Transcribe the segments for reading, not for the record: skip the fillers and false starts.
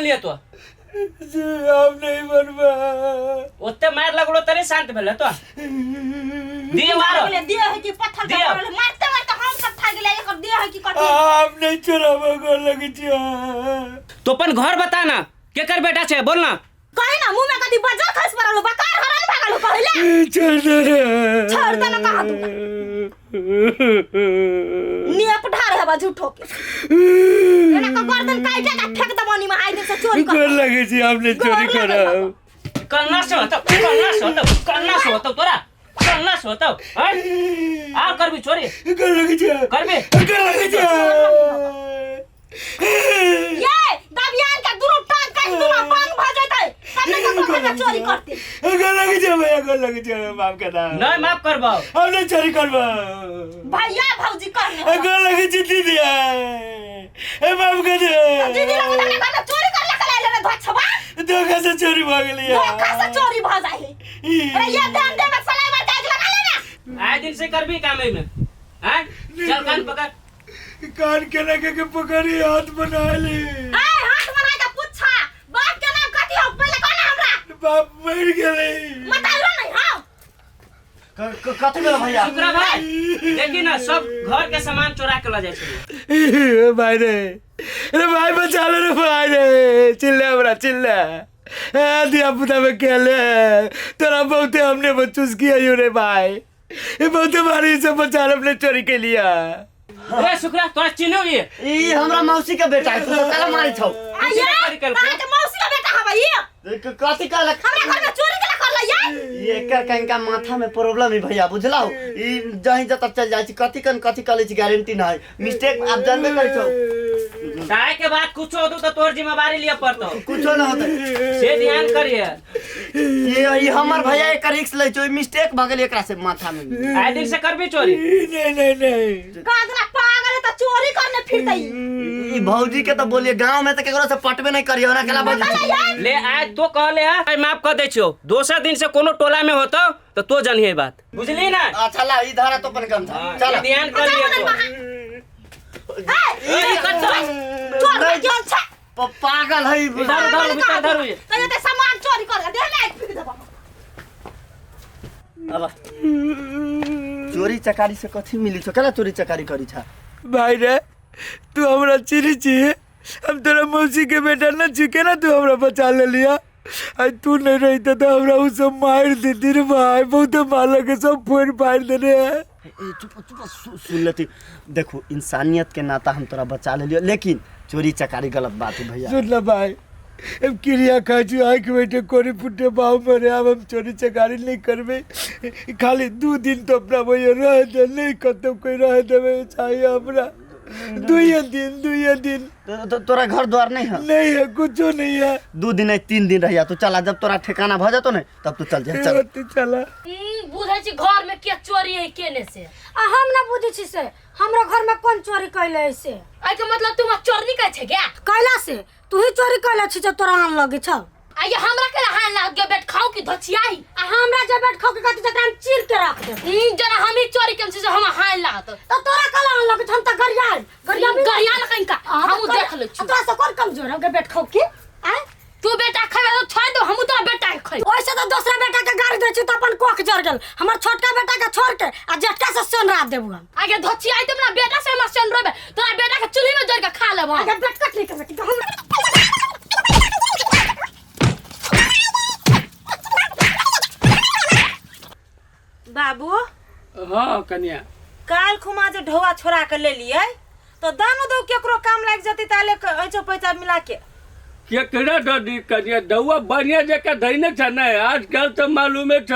बनलिए तो? जी हम नहीं बनबा। ओते मार लगलो तरे शांत भेल तो दिए मारो। बोले दिए है कि पत्थर के दिया। मारल, मारते मारते हम सब थाक गेलै, एकर दिए है कि कथी। हम नहीं चोराबो, गोर लगे छी। तो अपन घर बता ना, केकर बेटा छे बोल ना। कही ना, मुंह में कथी बजर खस पड़ल हो, बकार हरन भागल हो पहिले। छोड़ दे रे। छोड़ दे ना कहा तू। नियप ढार है बा झूठो के। एना के गर्दन काट के फेंक दबनी में आइ दिन से चोरी कर। गोर लगे छी, हम नहीं चोरी गोर लगे। करब। कन्ना से होतौ, कन्ना से होतौ, कन्ना से होतौ तोरा, कन्ना से होतौ हैं? आर करबी चोरी? गोर लगे छी। करबी? गोर लगे छी। ये दबियान के दुनू टांग काट दुनू पांग भ जेतै तब ने ककरो घर में चोरी करते। गोर लगे छी भैया, गोर लगे छी, माफ कर दे। नहीं माफ करबौ। हम नहीं चोरी करबो। भैया भौजी करने। गोर लगे छी दीदी, ए माफ कर दे। दीदी लोग हमरा घर में चोरी करले के लाइले रे धछबा। धोखा से चोरी भ गेली। धोखा से चोरी भ जाइ है। अरे ये ध्यान दे में सलाई मार के आग लगा लेना। आए दिन से करबी काम में हैं? चल कान पकड़। कान के लगे के पकड़ी हाथ बना ले। ए हाथ बना के पूछा बाप के नाम कथी हो पहले कहना हमरा। बाप मर गेलै। मत आइरो नहीं। हां। कथी भेल भैया? शुक्रा भाई देखी ना, सब घर के सामान चोरा के ल जाइ छै। ए भाई रे, रे भाई बचा ले रे भाई रे, चिल्ला हमरा चिल्ला। ए दिया पुता में खेले तोरा बहुते हमने बचूस किया you रे भाई, ये बहुते भारी से बचा ले अपने चोरी के लिया। ए शुक्रा तोरा चिन्हौ ये? ई हमरा मौसी के बेटा है, तू तो काला मारी छौ। आ ये चोरी करके। अहाँ के मौसी के बेटा हबै ये? कथी कहलक? हमरा घर में चोरी केला करलै ये? ई एकर कनिका माथा में प्रॉब्लम है भैया, बुझलौ? ई जहीं जतऽ चल जाइ छै, कथी कन कथी करै छै गारंटी नहीं। मिस्टेक आप जानबे करै छौ। ताय के बाद कुछो होतौ त तोर जिम्मेवारी लिय पड़तौ। कुछो न होतै। से ध्यान करिए। ये हमर भैया एकर रिस्क लै छौ, मिस्टेक भ गेल एकरा से माथा में। आइ दिन से करबी चोरी? नहीं नहीं नहीं। कागरा पागल है त चोरी करने फिरतै। ई भौजी के तो बोलिए गांव में तो केकरो से पटबे नहीं करियो ना केला बजै छै। ले आज तो कहले है आई माफ कर दै छियौ, दोसर दिन से कोनो टोला में होतौ त तो जानिहे बात, बुझली ना? अच्छा ला ई धारा तो अपन गमछा। हाँ, चल। ये ध्यान कर लिया तो। ए ई कच्चा। चोर में क्यों छ? पागल है ई। इधर उधर भीतर धरू ये। त ये सामान चोरी कर दे ना, फेंक देबो। अब चोरी चकारी से कथी मिली छौ? केना चोरी चकारी करी छा? भाई रे तू हमरा चिन्ही छी, हम तोरा मौसी के बेटा न छी, केना तू हमरा बचा ले लिया? आई तू नहीं रही तो हमरा उ सब मार देती रे भाई, बहुत मार के सब फोड़ फाड़ देने है। ए चुप चुप, सुन लेती। देखो इंसानियत के नाता हम तोरा बचा ले लियो, लेकिन चोरी चकारी गलत बात है भैया। सुन ल भाई, हम क्रिया खाइ छी, आँखि बैठे कोरी फुटे बाहु मरे, आब हम चोरी चकारी नहीं करबे। खाली 2 दिन तो अपना भैया रह दे, नहीं कतौ कोई रह देबे चाहिए हमरा। दुइये दिन, दुइये दिन। तो तोरा घर द्वार नहीं है? नहीं है, कुछो नहीं है। 2 दिन नहीं 3 दिन रहिया तू, चला जब तोरा ठिकाना भ जतो ने तब तू चल जा। चल तू चला। बुझै छी घर में के चोरी है केने से। आ हम ना बुझै छी से हमरा घर में कौन चोरी कैले है से। एहि के मतलब तू हमरा चोरनी कहै छै क्या? कैला से तू ही चोरी कैले छी जब तोरा आन लगे छौ। आ ये हमरा के हान लाग गयो बेट खाऊ की धचियाई। आ हमरा जे बेट खाऊ के कहती जकरा हम चीर के रख देब। जरा हम ही चोरी केने छी से हमरा हान लागत। त तोरा कला आन लगे छौ, हम त गरियाल गरिया भी गरियाल कहीं का, आ, हमहूँ त देख लै छी। आ तोरा से कोन कमजोर हो गे बेट खाऊ के? आय तू बेटा खेबे तो छोड़ दो, हमहूँ तोरा बेटा के खेबै। ओइसे तो दोसरा बेटा के गाड़ी दै छी त अपन कोख जर गेल, हमर छोटका बेटा के छोड़ के आ जेठका से सोनरा देबू हम। आगे धचियाई त अपना बेटा से हमरा सोनरेबे, तोरा बेटा के चूल्ही में जर के खा लेब हम। आगे बेट कट नहीं कर बेटी, हम बाबू। हाँ कन्या। काल खुमा जे ढोआ छोड़ा के ले लिए तो दानो दो केकरो काम लाग जते ताले ऐचो पैसा मिला के। केकरा दऽ दी कन्या? दौआ बढ़िया जकाँ धैने छ ने, आजकल तो मालूमे छ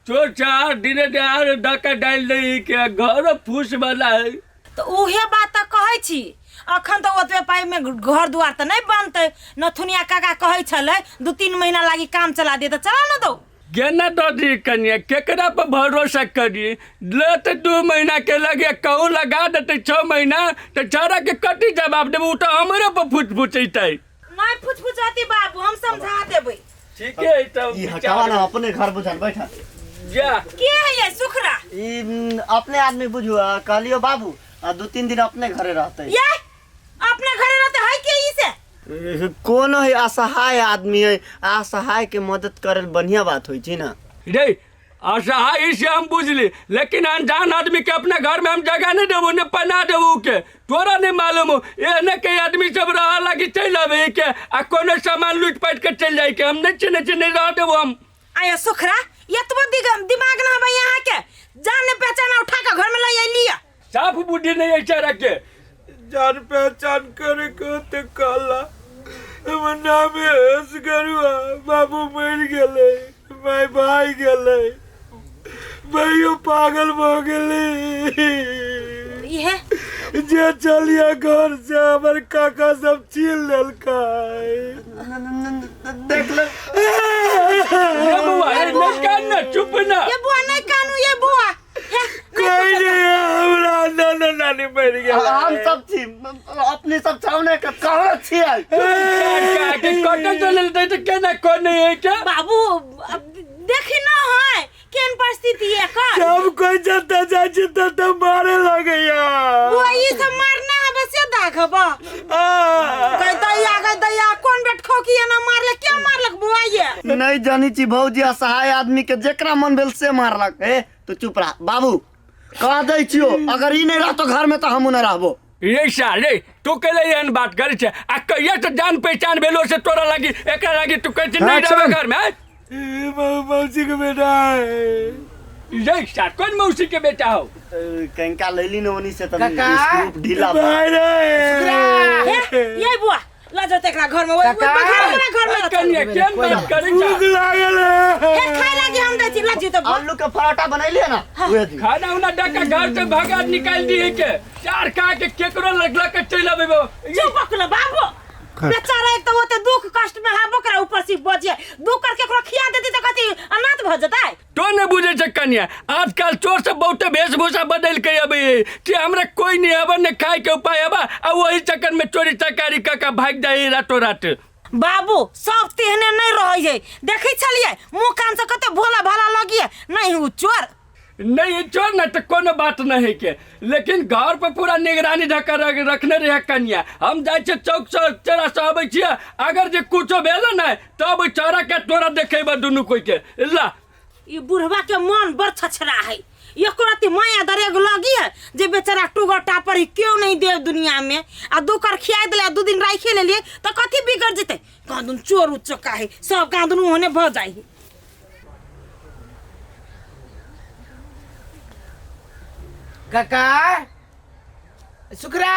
चोर चार दिने देहार डाका डालि दै के घरो फूस वाला है। तो उहे बात तऽ कहै छी, अखन तऽ ओतबे पाइ में घर दुआर तऽ नहि बनतै। नथुनिया काका कहै छलै 2-3 महीना लागी काम चला दिए, तऽ चला न दौ। केना दऽ दी कन्या? केकरा पर भरोसा करी? ले तऽ 2 महीना के लगे कहूँ लगा देतै 6 महीना तऽ छौड़ा के कथी जवाब देबै? उ तऽ हमरे पर फुचफुचैतै। नहि फुचफुचैती बाबू, हम समझा देबै। ठीके है तब। ई हटावा ना, अपने घर बुझल बैठा। जा। के है ये सुखरा? ई, अपने आदमी बुझू, कहलियो बाबू, 2-3 दिन अपने घरे रहते। ये अपने घरे रहते है के ई से? कोन है असहाय आदमी है, असहाय के मदद करे बढ़िया बात होइ छै ना। रे असहाय से हम बुझली, लेकिन अनजान आदमी के अपना घर में हम जगह नहीं देबो, ने पना देबो के। तोरा नहीं मालूम हो एहने के आदमी सब रह लागी चल आबे के आ कोनो सामान लूट पाट के चल जाए के, हम नहीं चिन्ह चिन्ह रह देबो हम। आया सुखरा एतबो दिमाग ना हबे यहाँ के, जान पहचान उठा के घर में ले अइली। साफ बुद्धि नहीं है चारा के। जान पहचान करे के ते कहला हमर नाम है असगरुआ, बाबू मर गेलै, माय भाई गेलै, भाइयो पागल भ गेलै। इहे जे चलिया घर से हमर काका सब छीन लेलकै। देख ले ये बुआ, ये नहीं कान ना, चुप ना। ये बुआ नहीं कानू, ये बुआ कोई नहीं हमरा नाना नानी मर गेल। हम सब छी अपने सब छावने के कहाँ छी आई के कटल चलल दे त केना कोन है के बाबू अब देखी ना है केन परिस्थिति है कर सब कोई जता जाय छै तता मारे लगैया। बुआ ई सब मारना है बस ये दाखबा कह दैया गई दैया कोन बेट खोकी ना मारले क्या मारलक बुआ ये नहीं जानी छी भौजी असहाय आदमी के जेकरा मन भेल से मारलक। ए तू चुप रह बाबू, कह दै छियो अगर ई नहीं रहतो घर में तो हमू नहीं रहबो। ये साले तू केले एहन बात करे छै आ कहिया से जान पहचान भेलो से तोरा लागी एकरा लागी तू कहै छै नहीं रहबे घर में। मौसी के बेटा है। ये साल कौन मौसी के बेटा हो? कंका लैली न ओनी से त काका। ढीला भाई रे ये बुआ ला जाते एकरा घर में ओइ घर में कन्या केन बात करे छै? भूख लागल है। हे खाय लागी हम दै छी ला जी तो आलू के पराठा बनैलिए ना उहे दी। खाना उना डाका घर से भगा निकाल दिए के चार खा के केकरो लगला के चल आबे। चुप कल बाबू बेचारा एक तो ओते दुख कष्ट में है ओकरा ऊपर से बजे दुख करके ओकरा खिया देती त कथी अनाथ भ जतै। तो नहीं बुझे छै कन्या, आजकल चोर सब बहुते वेशभूषा बदल के अबे कि हमरा कोई नहीं आबे ने खाए के उपाय आबे आ वही चक्कर में चोरी चकारी काका भाग जाए रातो रात। बाबू सब तेहने नहीं रहै है, देखै छलियै मुँह कान से कते भोला भाला लगिए नहीं उ चोर नहीं चोर ना तो कोनो बात नहीं के, लेकिन घर पर पूरा निगरानी ढका रखने रहे कन्या। हम जाइ छियै चौक से चौरा से अबै छियै, अगर जे कुछो भेल ने तब चौरा के तोरा देखेबे दुनू कोई के। ला ई बुढ़वा के मन बड़ छछरा है, एको रति माया दरेग लगी है जे बेचारा टूगर टापर ही क्यों नहीं दे दुनिया में आ दू कर खिया दिले दू दिन राखे लेलिए तो कथी बिगड़ जेतै। कादुन चोर उचक्का है सब कादुन ओहने भ जाइ। काका सुकरा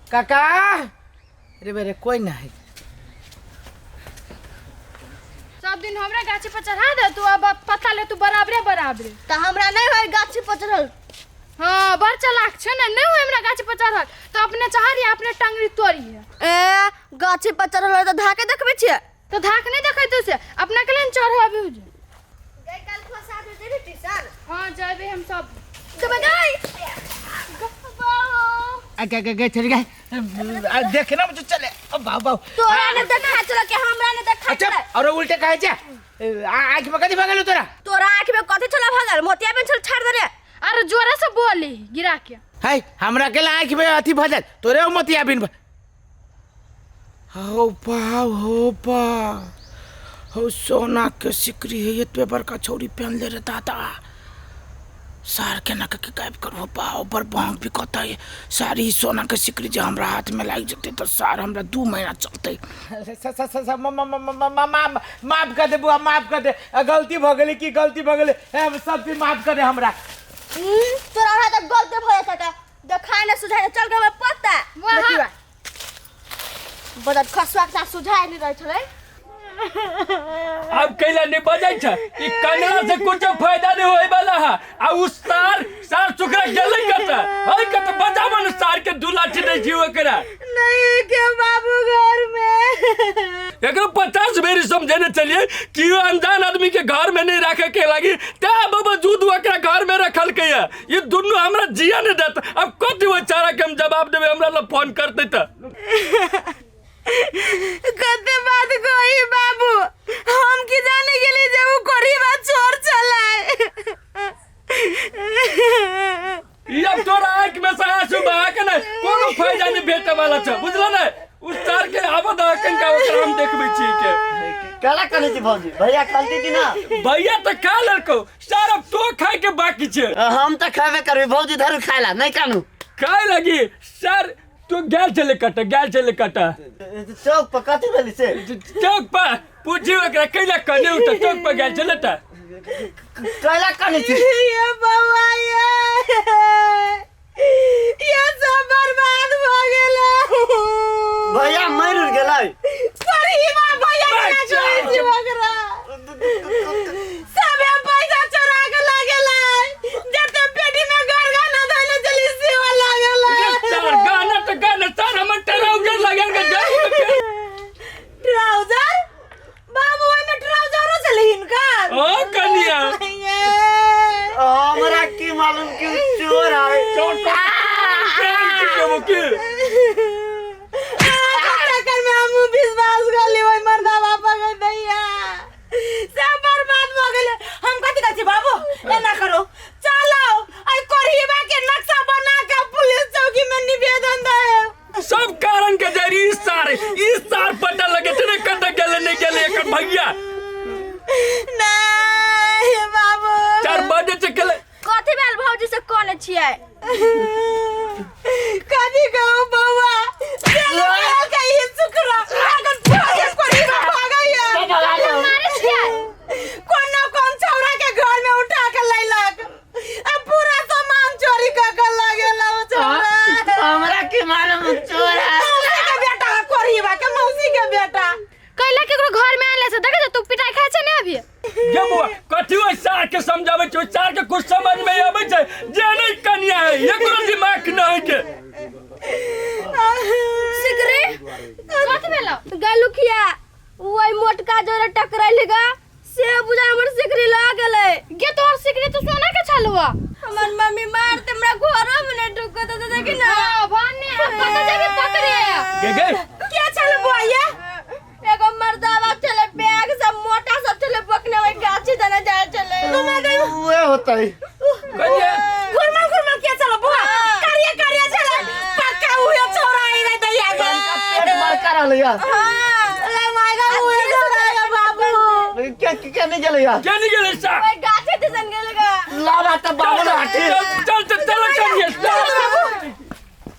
काका रे बेरे कोई ना है। सब दिन हमरा गाछी पर चढ़ा दे तू, अब पता ले तू बराबरे बराबरे। त हमरा नहीं होय गाछी पर चढ़ल। हाँ बड़ चालाक छै ने, नहीं होय हमरा गाछी पर चढ़ल तो अपने चाहरी अपने टंगरी तोड़ी है। ए गाछी पर चढ़ल है त धाके देखबै छियै? तो धाक नहीं देखै तू से अपना के लिए चढ़ो अभी हो जे। गई काल फसा दे जेबी ट्यूशन? हां जाबे हम सब। जबे गई आ गे गे चल गए देखे ना मुझे चले। अब बाबू बाबू तोरा ने देखा चल के हमरा ने देखा अच्छा चले। और उल्टे काहे छे? आँख में कथी भगल तोरा? तोरा आँख में कथी चला भगल? मोतिया बिन छल छाड़ दे रे। अरे जोरे से बोली गिरा के। है हमरा के आँख में अथी भजल तोरे मोतिया बिन। हो बाव हो बा हो सोना के सिकरी है ये तो बड़का छौरी पहन ले रे दादा। सार के ना के गायब करू पाओ पर भांग भी कत है सारी सोना के सिकरी जे हमरा हाथ में लाग जते तो सार हमरा 2 महीना चलते। माफ कर दे बुआ, माफ कर दे, गलती भ गेलै की गलती भ गेलै, हम सब भी माफ कर दे हमरा। तोरा हमरा त गलती भ जाय काका देखाय न सुझाय चल के हमरा पता वाह बदत खसवा के सुझाय नहीं रहै छलै। अब कैला नहीं बजै छै ई कनरा से कुछ फायदा नहीं होय वाला है। आ उ सार सार सुकरा गेलै कत है कत बजावन सार के दू लाठी दै छी ओकरा नहीं के बाबू घर में। एकरो 50 बेरी समझेने चलिए कि अनजान आदमी के घर में नहीं रखे के लागी ते बाबा जूद ओकरा घर में रखल के है। ये दुनू हमरा जिया नहीं देत। अब कथि बेचारा के हम जवाब देबे हमरा ल फोन करते त कते बात कही बाबू, हम की जाने गेली जे उ गरीब चोर चलाए। ई अब तोरा आँख में से आंसू बहा के नहीं कोनो फायदा नहीं भेटे वाला छ बुझल। तनका ओकरा हम देखबै छी के। काला कने छी भौजी भैया खलती कि ना? भैया तऽ खा लेलको सर, अब तो खाए के बाकी छे। हम तऽ खेबे करबी भौजी, धरू खाय ला नहीं कानू खाए लगी सर। तू गेल छले कट, गेल छले कट चौक पर कथी भेली से? चौक पर पूछी ओकरा कैला कने उठ, चौक पर गेल छले त कैला कने छी? ये बौआ ये सब बर्बाद भ गेलै। भैया मरि उड़ गेलै। परिवा भैया केना बच्चा। छोड़ै छी ओकरा? सबे पैसा चोरा के लागेलै, जते पेटी में गरगना धइले चली सेवा लागेलै। सर गाना तो गाना सर, हमर ट्राउजर लगल के जाऊ। ट्राउजर बाबू, ओहिमे ट्राउजरो छलै हिनकर? ओ कनिया। हमरा की मालूम कि उ चोर है। चोर तो की चक्कर में हम विश्वास कर ली ओहि मर्दा बापा के दैया, सब बर्बाद भ गेलै। हम कथी कहै छी बाबू, एना करो, चलो आई कोरहीबा के नक्शा बना के पुलिस चौकी में निवेदन दे। सब कारण के जरिए इस सार पता लगे थे ना कत गेले नहीं गेले एकर भैया। नहीं बाबू। 4 बजे से गेले। कथी भेल भौजी से कोने छियै? कथी कहू बौआ, चलो के ई शुक्र अगर भागे कोरहीबा भागैया। मारे छियै? कोनो कोन छौरा के घर में उठा के लैलक आ पूरा सामान चोरी क के लगेला ओ छौरा। हमरा की मालूम उ चोर है। मौसी के बेटा, कोरहीबा के मौसी के बेटा। कैला केकरो घर में आनले से देखे छ तू पिटाई खाइ छै ने अभी? ये बुआ कथी ओइ सार के समझाबै छै? ओइ सार के कुछ समझ में आबै छै जे नहीं कनिया है, एकरो दिमाग नहीं के। सिकरी। कथी भेलौ? गलुखिया वही मोटका जोरे टकराइल गा से बुझा हमर सिकरी लग गेलै। गे, तोहर सिकरी तो सोना के छलुआ। हमर मम्मी मारते, हमरा घरो में नहीं ढुकत तो देखी ना। हां भने, अब कत जाबे पकड़े? गे गे। क्या छल बुआ? एगो मर्दावा छले, बैग सब मोटा सब छले बकने, वही गाछी दने जाय छले। उहे होतै। कनिया। घुरमल घुरमल क्या छल बुआ? करिया करिया छल, पक्का उहे छौरा आई रे दैया के। पेट बड़का रहलै यार। हां ले मायगा, उहे छौरा है बाबू। के के नहीं गेलै यार? के नहीं गेले सार? वही गाछी दिसन गेल गा। लावा त बाबू हटी। चल चल चल चल कनिया चल।